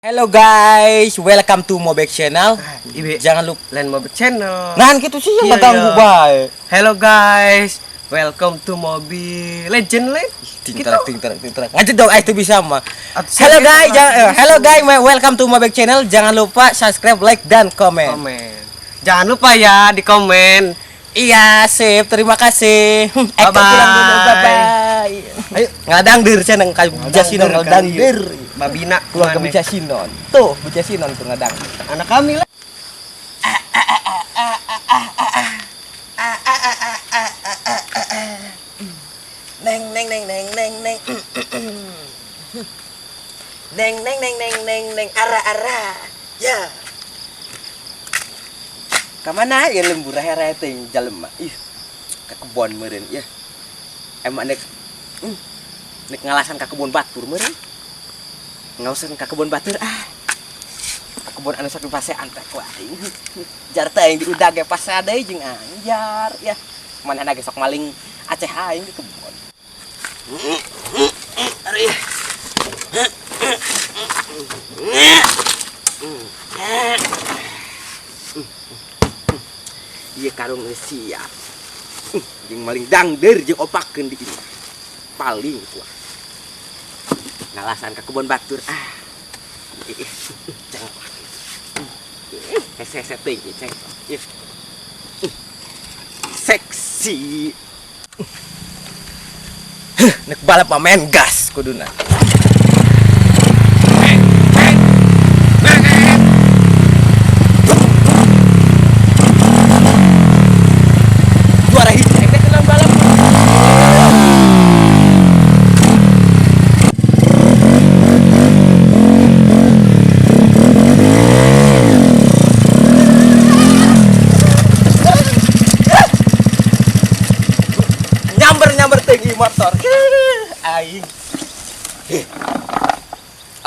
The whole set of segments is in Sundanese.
Hello guys, welcome to Mobek Channel. Ibe. Jangan lupa Lain Mobek Channel. Nah, gitu sih yang Iya, ganggu iya. bae. Hello guys, welcome to Mobil Legend lain. Ting terak ting terak ting terak. Ngajedog itu bisa mah. Atuh, Hello saya guys, gitu mah. Hello guys, welcome to Mobek Channel. Jangan lupa subscribe, like dan komen. Komen. Jangan lupa ya di komen. Iya, sip. Terima kasih. Eko Bye-bye. pulang dulu. Bye bye. Ayo. Ngadang dir cenah ka Jasinon ngadang dir. Babina Keluarga mana? Bejasinon. Tuh, Bejasinon tuh ngadang. Anak kami lah. Neng neng neng neng neng neng. Neng neng neng neng neng neng ara ara. Ya. Kamana ya lembur hera teh jelema. Ih. Ka kebon meureun ya. Emang nek nek ngalasan ka kebon batur meureun. Ngausan ka kebon batur ah. Ka kebon anu sok dipasean teh ku aing. Jar teh aing diudag ge pasea deui jeung aing jar ya. Manehna ge sok maling aceh aing di kebon. Aduh. Iya karung geus siap. Jeung maling dangder jeung opakeun di imah. Paling kuat. Ngalasan ka kebon batur ah. Ih, cengkok. Hese-hese teuing ieu cengkok. Ih. Seksi. Nek balap mah main gas kuduna. Juara hiji aing teh dalam balap. Nyamber-nyamber tinggi motor. Aing.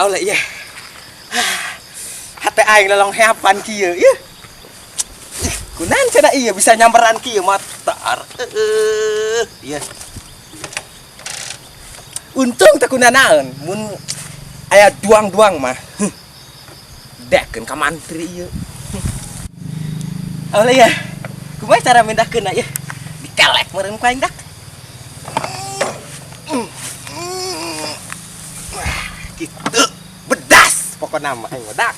Oh lah iya. Hate aing lolong heapan kieu ieu. Ih, kunaon cenah ieu bisa nyamperan kieu motor. Iya. Untung teu kunanaon mun aya duang-duang mah. Dekeun ka mantri ieu. Oh lah iya. Kumaha cara mindahkeunna ieu? Dikelek meureun ku aing dak. Gitu bedas pokokna mah aing dak.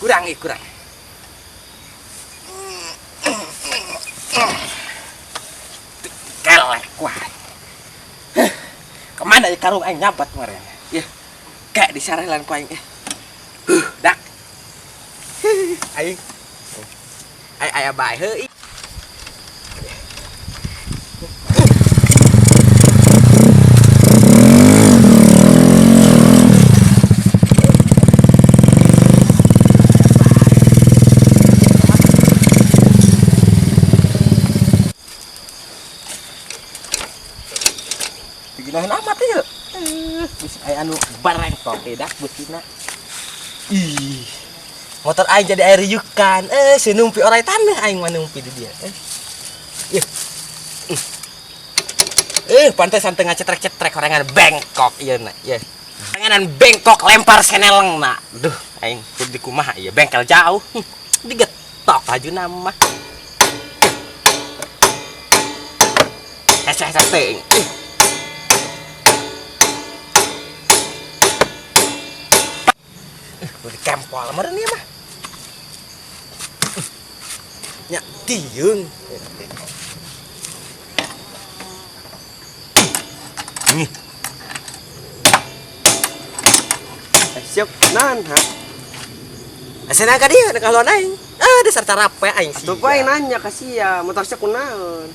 Kurang ih kurang. Kelek kuat. Kemana ya karung aing nyampat kemarin? Ya, kayak disarelan ku aing. Dak. Aing. Aing aya bae heuh. Ginahan amat ya. Bisa aya anu barengkok teh dak beutina. Ih. Motor aing jadi air riukan. Si numpi orai tanah aing mah numpi di dia. Ih. Pantesan teu ngacetrek-cetrek horengan bengkok ieu na. Ieu. Horenganan bengkok lempar seneleng na. Duh, aing kudu dikumaha ieu bengkel jauh. Digetok lajuna mah. Hese-hese teuing. Udah kempol meureun ieu mah. Nya tieung. Nih. Siap nan ha. Asana ka dieu ka lawan aing. Ah, dasar carape aing sih. Atuh aing nanya ka sia, motor sia kunaon?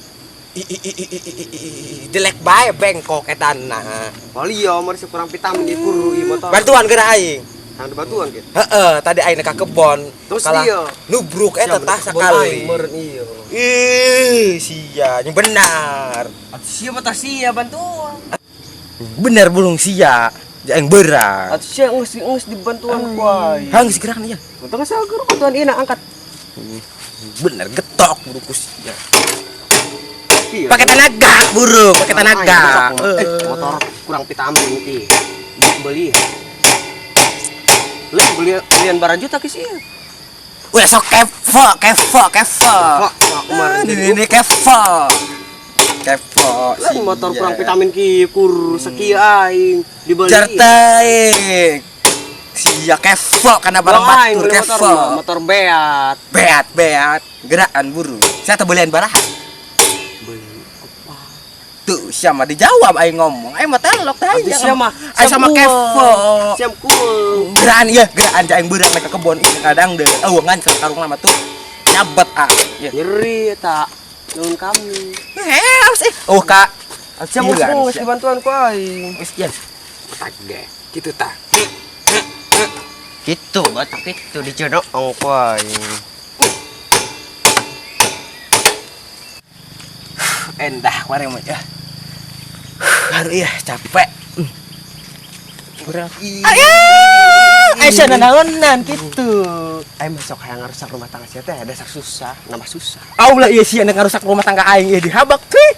Jelek bae bengkok eta na. Oh iya, motor sia kurang vitamin di kuru ieu motor. Bantuan geura aing. Tang batuan gitu. Heeh, tadi aing ka kebon. Terus iya. Nubruk eta tah sakali. Meureun iya. Ih, sia, yang benar. Atuh sia mah tah sia bantuan. Bener bulung sia, aing berat. Atuh sia geus dibantuan ku aing. Hang geus gerak nih ya. Untung geus geura bantuan ieu na angkat. Bener getok burung ku sia. Iya. Pakai tenaga burung, pakai tenaga. Motor kurang vitamin iki. Beli. Lain belian barang juta ke sih. Udah sok kepo, kepo, kepo. Kemarin Ini kepo. Kepo. Lain motor kurang vitamin ki kur sekieu aing dibeli. Jartaik. Sia kepo karena barang Aing batur beli motor kepo. mah, motor beat. Beat beat gerakan buru. Saya belian baraha. Beli apa? Tuh siapa dijawab aing ngomong. Aing mah telok teh. Atuh sia mah Aing sama kepo. Siam kueung. Gerakan iya, gerakan aing beurang ke kebon ieu kadang deh. Eueungan ke karung lama tuh. Nyabet ah. Iya. Nyeri eta. Nuhun kami. Eh, sih. Oh, Kak. Siam Gila, geus sia. dibantuan ku aing. Wis iya. Petak ge. Kitu tah. Gitu, batak itu dijodoh ku aing. Endah kemarin mah ya. Aduh iya capek. Kurang. Ayah, Aisyah nanaonan gitu. Aing masuk hayang ngarusak rumah tangga sia teh dasar susah, nambah susah. Allah iya sih ngarusak rumah tangga aing ieu dihabak teh.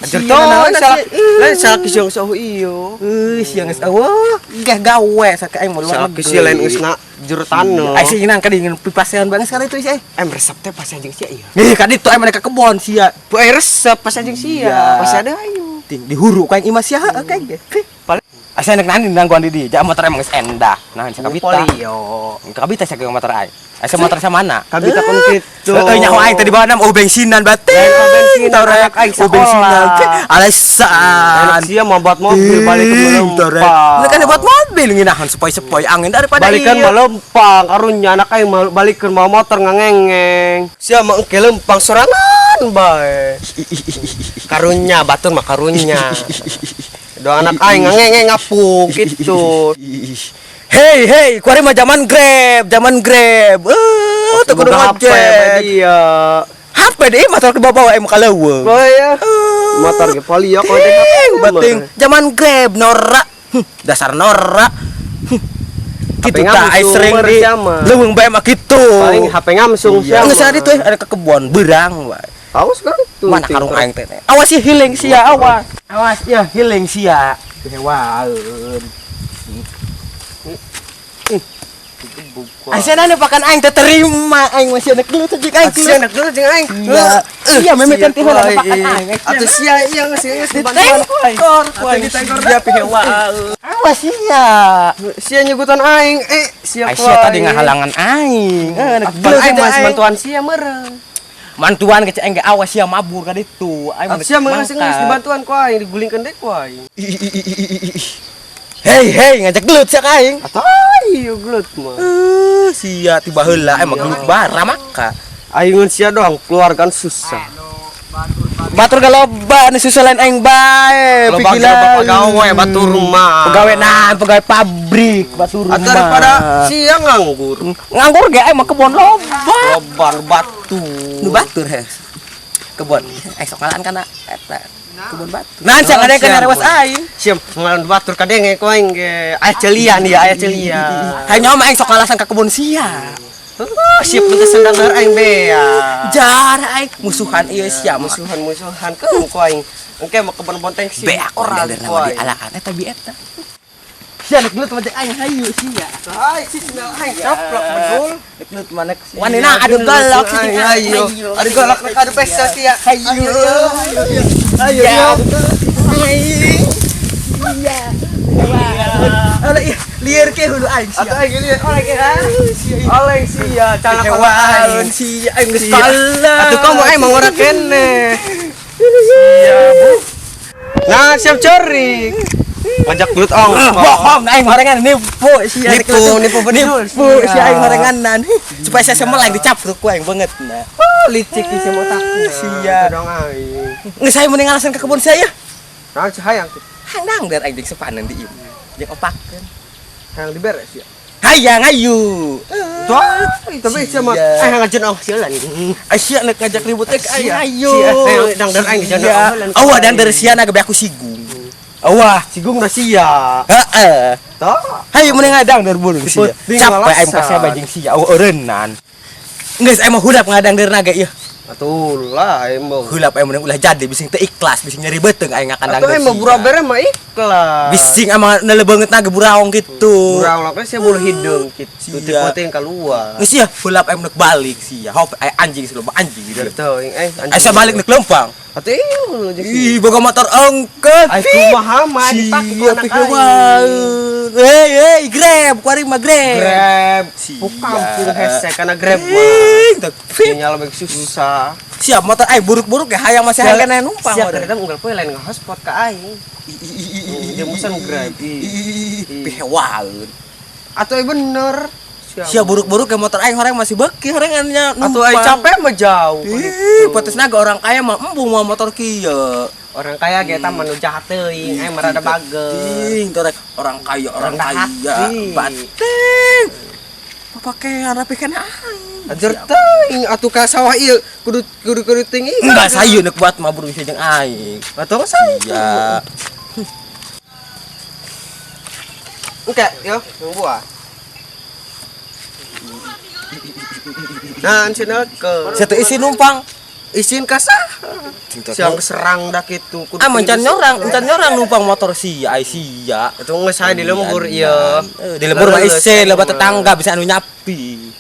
Ajar Sia toh, nanaonan salah. sia. Lain salah kisah geus iyo. Euy, sia geus eueuh, geh gawe sake aing mau luar Salah kisah lain geus na jero taneuh. Aing sih nang kadingin pipasean banget sekali itu sih. Em resep teh pas anjing sia iya. Nih kaditu aing mereka kebon sia. Bu aing resep pas anjing sia. Iya. Pas ada ayo. Ting dihuru ku aing imah sia heuh kayak ge. Paling Asa nek nani nangguan di di, jangan motor emang geus endah. Nah, sia kabita. Polio. Kabita sia motor aing. Asa motor sa mana? Kabita kon kitu. Heeh, nyaho aing tadi bawa oh bensinan batin. Lain oh bensinan, Tahu anak aing oh bensinan. sekolah. Alasan. Anak sia mau buat mobil balik ke melempang. Ini kan buat mobil nginahan sepoi-sepoi angin daripada Balikan ieu. melempang karunya anak aing balikeun mau motor ngangengeng. Sia mah engke lempang sorangan bae. Karunya batur mah karunya. Doa anak aing ngangengeng ngapung gitu. Hei hei, kuari mah zaman Grab, zaman Grab. Eh, tuh kudu ngojek. Dia. HP deh motor ke bawah aing mah kaleuweung. Oh ya. Motor ge polio kok deh. Bating zaman Grab norak. Dasar norak. Gitu HP tah aing ngamsung, sering di sama. leuweung bae mah kitu. Paling HP ngamsung Iya. siapa. Geus ada tuh ada ke kebon beurang wae. Awas kan tuh. Mana karung aing teh. Awas sih healing sia awas. Awas ya healing sia. Hewaeun. Asana anu pakan aing teh terima aing masih anak gelut jeung aing. Sia anak dulu jeung aing. Iya. Iya memang kan teh heula pakan aing. Atuh sia iya geus geus dibantuan ku aing. Ditengkor ku aing. Sia pihewaeun. Awas sia. Sia nyugutan aing eh sia ku Aisyah tadi ngahalangan aing. Eh, anak Gelut gelut aing teh masih aing. bantuan sia meureun. Mantuan ke aing ge awas sia mabur ka ditu. Aing Atuh sia mah geus geus dibantuan ku aing digulingkeun deui ku aing. Hei hei ngajak gelut sia ka aing. Atuh ayo gelut mah. Sia tiba heula emang gelut bara maka. Aing sia doang keluarga susah. Batur ge loba nu susah lain aing bae. Loba ge loba pagawe batur mah. Pegawai nah, pegawai pabrik batur Atau daripada sia nganggur. Nganggur ge aing mah kebon loba. Loba nu batu. Nu batur heh. Kebon aing sok ngalaan kana eta kebon batu. Nah, sia ngadengkeun ngarewas aing. Siam ngalan batur kadenge ku aing ge. Aya celian ya, aya celian. Hayang nyawa mah aing sok ngalasan ka kebon sia. Siap minta sendang dar aing bea. Jar aing musuhan ieu sia mah. Musuhan-musuhan ke ku aing. Engke mah kebon bonteng si Beak oral dari ku nama aing. dialaan eta bi eta. Sia nek gelut mah aing hayu sia. Hai si sendal aing coplok bedul. Nek gelut mah nek wanina adu golok si Ayo. Adu golok nek adu pesta sia. Hayu. Ayo. Ya. Iya. Alah ih, lieur ke hulu aing sia. Atuh aing lieur oleng ya. Oleng sia, calak Hewaeun sia aing geus kalah. Atuh kamu aing mah ngora kene. Sia. Nah, siap cari. Ngajak gelut ong. Bohong aing horengan nipu sia. Nipu, nipu bedul. Nipu sia aing horenganan. Supaya saya semua lain dicapruk ku aing banget nah. Oh, licik isi otaknya. Sia. Dong aing. Geus saya mending ngalasan ke kebun saya. Nah, hayang Hang dang der aing jeung sepanen di imah. Jeung opakeun. hayang diberes ya. Hayang ayu. Tuh, tapi sia mah eh ngajen ong sieulan. Asia nek ngajak ribut teh aing ayo. Sia, dang der aing jeung ong. Awa dang der sia na aku sigung. Awa, sigung na sia. Heeh. Toh. Hayu mending ngadang der burung sia. Penting Capek aing ngalasan. pasea bajing sia eueuh eureunnan. Geus aing mah hudap ngadang der naga ieu. Atuh lah aing mah. Heula aing mending ulah jadi bising teu ikhlas, bising nyeri beuteung aing ngakandang. Atuh aing mah burau bere mah ikhlas. Bising emang neuleuh beungeut na ge buraong gitu. Burau lah sia bulu hidung gitu. Sia. Teu yang keluar. Geus sia, heula aing nek balik sia. Hop aing anjing sih loba anjing gitu. Teuing aing. Aing sia balik nek lempang. Atuh ieu jeung Ih, boga motor engkeut. Aing kumaha mah dipake ku anak aing. Hei, hei, Grab, kuari mah Grab. Grab. Sia. Ku kampung hese kana Grab mah. Ih, teu. Sinyal baik susah. Siap motor aing buruk-buruk ya hayang masih hayang kena numpang. Siap kadang unggal poe lain nge-hotspot ka aing. Dia musan Grab. Ih, pihewaeun. Atuh ieu bener. Sia buruk-buruk ke motor aing horeng masih beuki horengannya numpang. Atuh aing capek mah jauh. Ih, potes naga orang kaya mah embung mah motor kieu. Orang kaya ge eta mah nu jahat teuing, aing mah rada bager. Ting, torek orang kaya, orang Rendah kaya. hati. Bating. Papakean rapi kana aing. Ajar teuing atuh ka sawah ieu kudu kudu kudu tinggi. Enggak sayu nek buat mah buru bisa jeung aing. Atuh mah sayu. Iya. Engke, yo, nunggu ah. Nah, anjeunna ke. Satu isi numpang. Isin ka saha? Siang serang dah kitu. Kudu Ah, tinggi mencan nyorang numpang motor sia, ai sia. Atuh geus sae di lembur ieu. Di lembur mah Leuleus, isin lebat mah. tetangga bisa anu nyapi.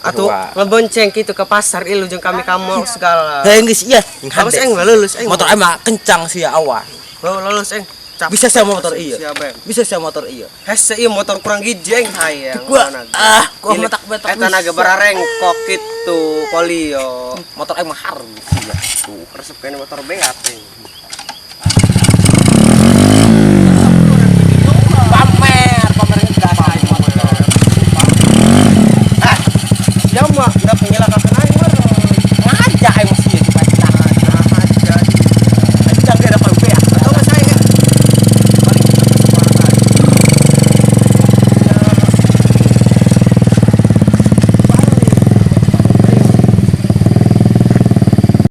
Atuh ngebonceng kitu ke pasar ilu jeung kami kamu segala. Heuh geus ieu. Awas aing mah lulus aing. Motor aing mah kencang sia awas. Oh, lulus aing. Capek. Bisa sia motor ieu. Siap, Bang. Bisa sia motor ieu. Hese ieu motor kurang giji aing hayang. Gua ah, gua mah tak betok. Eta naga bararengkok kitu polio. Motor aing mah harus sia. Tuh, resep kene motor beat aing. Pamer, pamer